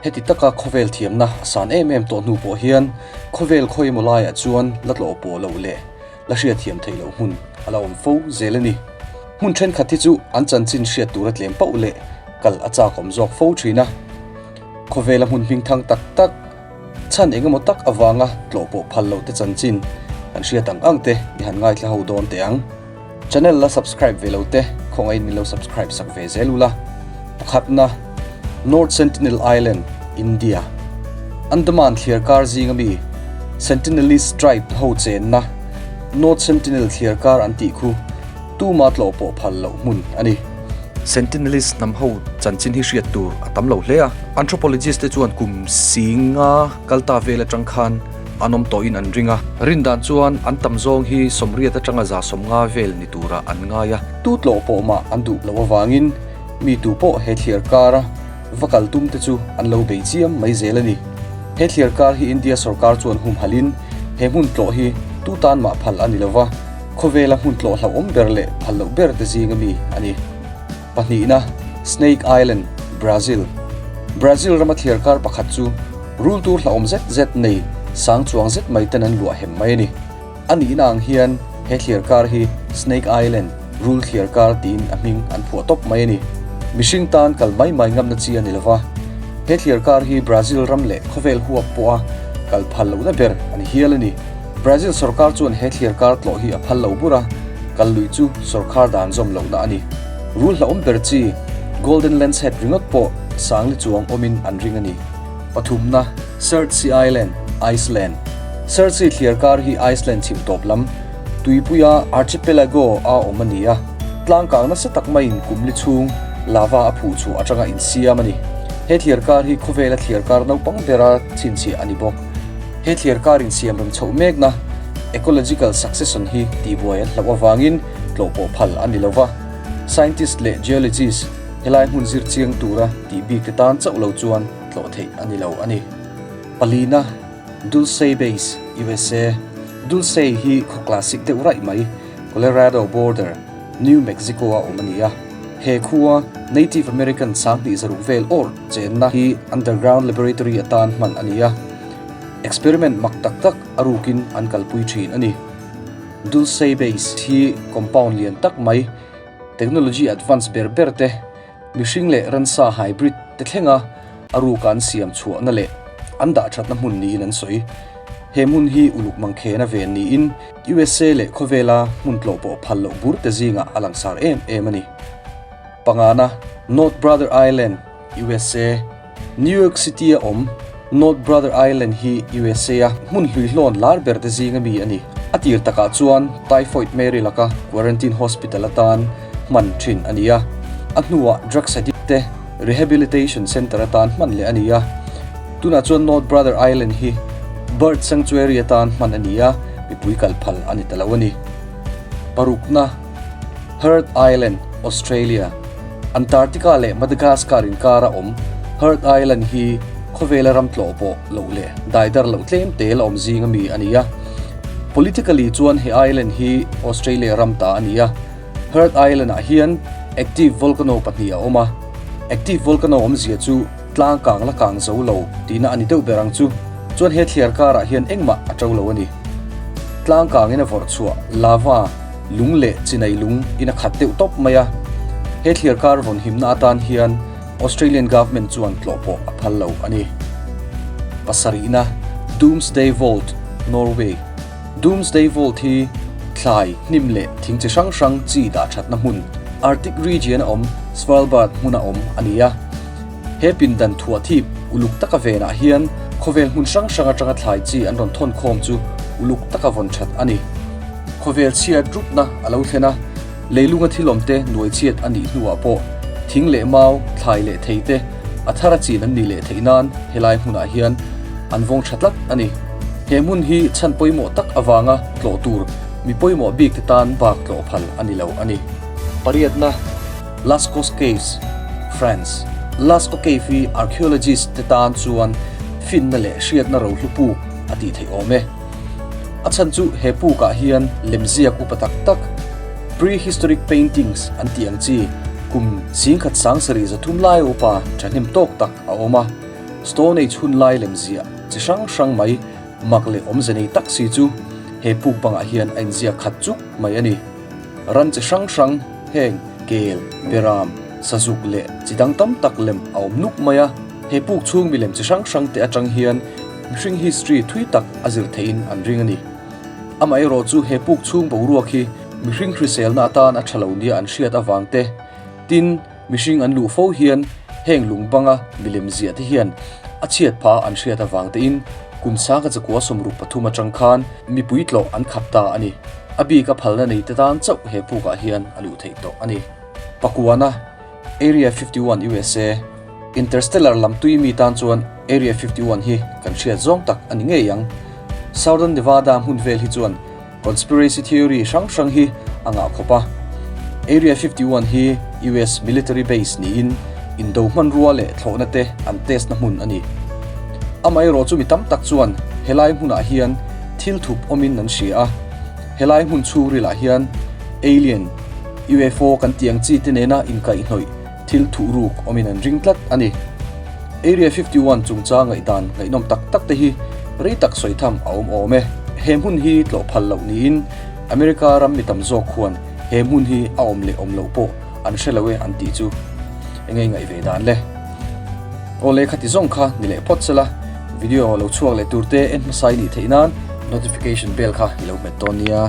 Heti taka khawvel thiamna a san em em tawh hnu pawh hian khawvel khawi emaw laiah chuan la tlawh pawh loh leh la hriatthiam theih loh hmun a la awm fo zel a ni. Hmun thenkhat hi chu an chanchin hriat tura tlem pauh leh kal a chakawm zawk fo thin a. Khawvela hmun hming thang tak tak, chhan eng emaw tak avanga tlawh pawh phal loh te chanchin kan hriat ang ang te i han ngaithla ho dawn teh ang. Channel la subscribe ve lo te khawngaihin min lo subscribe sak ve zel ula. Pakhatna, North Sentinel Island, India. Andaman thliar kar zinga mi Sentinelese tribe ho chenna North Sentinel thliar kar an tih khu tuma tlawh pawh phal loh hmun a ni. Sentinelese hnam ho chanchin hi hriat tur a tam lo hle a, anthropologist te chuan kum singa kal ta vel atang khan an awm tawhin an ring a. Rin dan chuan an tam zawng hi sawmriat atanga za sawmnga vel ni turah an ngai a. Tu tlawh pawh mah an duh loh avangin mi tu pawh he thliar kara va kal tum te chu an lo bei chiam mai zel a ni. He thliar kar hi India sorkar chuan humhalhin he hmun tlawh hi tu tan mah phal a ni lova, khawvela hmun tlawh hlauhawm ber leh phal loh ber te zinga mi a ni. Pahnihna, Snake Island, Brazil. Brazil rama thliar kar pakhat chu rul tur hlauhawm zet zet nei sang chuang zet mai ten an luah hem mai a ni. A nihna ang hian he thliar kar hi Snake Island, rul thliar kar tiin a hming an phuah tawp mai a ni. Mihring tan kal mai mai ngamna chi a ni lova, he thliar kar hi Brazil ram leh khawvel huap pawha kal phal lohna ber a ni hial a ni. Brazil sorkar chuan he thliar kar tlawh hi a phal lo bur a, kal lui chu sorkar dan zawm lohna a ni. Rul hlauhawm ber chi Golden Lancehead ringawt pawh sangli chuang awmin an ring a ni. Pathumna, Surtsey Island, Iceland. Surtsey thliar kar hi Iceland chhim tawp lam, tuipuia archipelago a awm a ni a, tlangkang nasa tak maiin kumli chhung lava a phuh chhuah atanga insiam a ni. He thliar kar hi khawvela thliar kar naupang bera chhinchhiah a ni bawk. He thliar kar insiam rem chhoh mekna ecological succession hi tihbuai an hlauh avangin tlawh pawh phal a ni lo va, scientist leh geologist helai hmun zir chiang tura tih bik te tan chauh lo chuan tlawh theih a ni lo a ni. Palina, Dulce Base, usa, Dulce hi khaw classic deuh raih mai, Colorado border, New Mexico a awm a ni a. He khua Native American 2000 zaruk vel awr chenna hi underground laboratory atan hman a ni a. Experiment mak tak tak a rukin an kalpui thin a ni. Dulce Base hi compound lian tak mai, technology advance ber ber te, mihring leh ransa hybrid te thlenga a ruka an siam chhuahna leh an dah thatna hmun niin an sawi. He hmun hi uluk mangkhena ven niin usa leh khawvela hmun tlawh pawh phal loh bur te zingah a langsar em em a ni. Pangana, North Brother Island, usa. New York City a awm North Brother Island hi usa a hmun hluihlawn lar ber te zinga mi a ni. A tir takah chuan Typhoid Mary laka quarantine hospital atan hman thin a ni a, a hnuah drugs addict te rehabilitation center atan hman leh a ni a. Tunah chuan North Brother Island hi bird sanctuary atan hman a ni a, mipui kal phal a ni ta lo a ni. Parukna, Heard Island, Australia. Antarctica leh Madagascar inkara awm Heard Island hi khawvela ram tlawh pawh loh leh daidar loh tlem te la awm zinga mi a ni a. Politically chuan he island hi Australia ram ta a ni a. Heard Island-ah hian active volcano pahnih a awm a. Active volcano awmzia chu tlang kang la kang zo lo tihna a ni deuh ber ang chu. Chuan he thliar karah hian engmah a to lo a ni. Tlang kangin a vawrh chhuah lava lung leh chinai lung in a khat deuh tawp mai a. He thliar kar vawn himna atan hian Australian government chuan tlawh pawh a phal lo a ni. Pasarihna, Doomsday Vault, Norway. Doomsday Vault hi thlai, hnim leh thing chi hrang hrang chi dah thatna hmun, Arctic region a awm Svalbard hmuna awm a ni a. He pindan thuah thip uluk taka venah hian khawvel hmun hrang hrang atanga thlai chi an rawn thawn khawm chu uluk taka vawn that a ni. Khawvel chhiat rupna a lo thlen a, leilunga thil awmte nuai chhiat a nih hnuah pawh thing leh mau, thlai leh thei te a thar a chin an nih leh theih nan helai hmunah hian an vawng tha tlat a ni. He hmun hi chhan pawimawh tak avanga tlawh tur mi pawimawh bik te tan bak tlawh phal a ni lo a ni. Pariatna. Lascaux Caves, France. Lascaux Cave hi archaeologist te tan chuan finna leh hriatna rohlu puk a tih theih awm e. A chhan chu he pukah hian lemziak upa tak tak, prehistoric paintings an tih ang chi kum 10,300 lai upa thahnem tawk tak a awm a. Stone Age hun lai lem ziah chi hrang hrang mai mak leh awmze nei tak si chu he puk bangah hian a inziak khat chuk mai a ni. Ran chi hrang hrang heng kel, beram, sazuk leh chi dang tam tak lem a awm nuk mai a. He puk chhung milem chi hrang hrang te atang hian mihring history thui tak a zir theihin an ring a ni. Amaherawh chu he puk chhung boruak hi mihring hriselna atan a tha lo nia an hriat avang te, tin, mihring an luh fo hian heng lung banga milem ziah te hian a chhiat pha an hriat avang tein kum sanga chakua 63 atang khan mipui tlawh an khap ta a ni. A bik a phalna nei te tan chauh he pukah hian a luh theih tawh a ni. Pakuana. Area 51 usa, Interstellar lam tui mi tan chuan Area 51 hi kan hriat zawng tak a ni ngei ang. Southern Nevada hmun vel hi chuan conspiracy theory hrang hrang hi a ngah khawp a. Area 51 hi US military base niin indo hmanrua leh thlawhna te an test na hmun a ni. Amaherawh chu mi tam tak chuan helai hmunah hian thil thup awmin an hria a. Helai hmun chhungrilah hian alien, UFO kan tih ang chi te nena inkaihhnawih thil thuhruk awmin an ring tlat a ni. Area 51 chungchang ngaihdan ngaihnawm tak tak te hi rei tak sawi tham a awm awm e. He hmun hi tlawh phal loh niin America ram mi tam zawk khuan he hmun hi a awm leh awm loh pawh an hre lo e an tih chu enge ngaih ve dan le. Aw le khati zawng kha ni leh phawt sela, video lo chhuak leh tur te en hmasa i nih theih nan notification bell kha i lo hmet dawn nia.